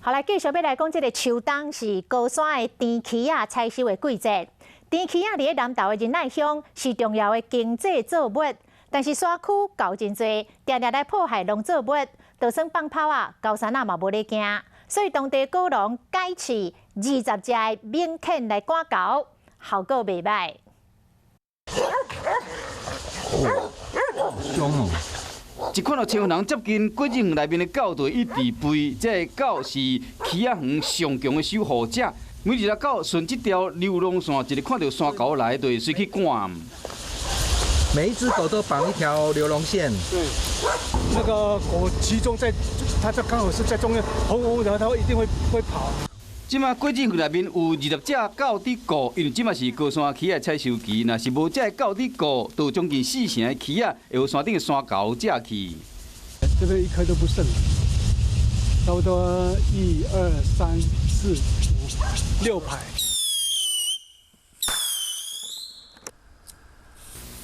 好來，繼續欲來講，這个秋冬是高山的甜柿仔採收的季節。甜柿仔佇咧南投的仁愛鄉是重要的經濟作物，但是山區猴真濟，定定來破壞農作物，就算放炮仔，猴山仔嘛無咧驚。所以當地果農改飼20隻的猛犬來趕猴，效果袂䆀。兇哦！一看到千人接近果子園內面的狗，就一直吠。這个狗是柿仔園上強的守護者。每一隻狗順這條流浪線，一日看著山猴來，就會隨去趕。每一隻狗都綁一條流浪線。對，那個狗其中在，它就剛好是在中間，轟轟的，它會一定會跑。這馬果子園內面有20隻狗佇顧，因為這馬是高山柿仔採收期，若是無這个狗佇顧，就將近四成的柿仔會予山頂的山猴食去。這邊一顆都不剩，差不多一二三四五六排。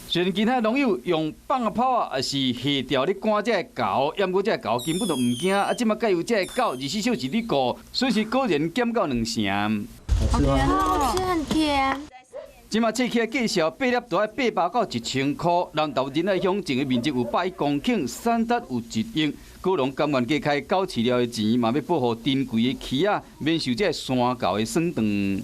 雖然其他農友用放炮仔，抑是下吊咧趕這个猴，毋過這个猴根本就毋驚。啊，這馬改由這个狗24小時咧顧，損失果然減到兩成。好甜哦，吃很甜。這馬切起來價數八粒都愛800到1000箍。南投仁愛鄉種的面積有101公頃，產值有1億。果農甘願加開狗飼料的錢，嘛欲保護珍貴的柿仔，免受這个山猴的損斷。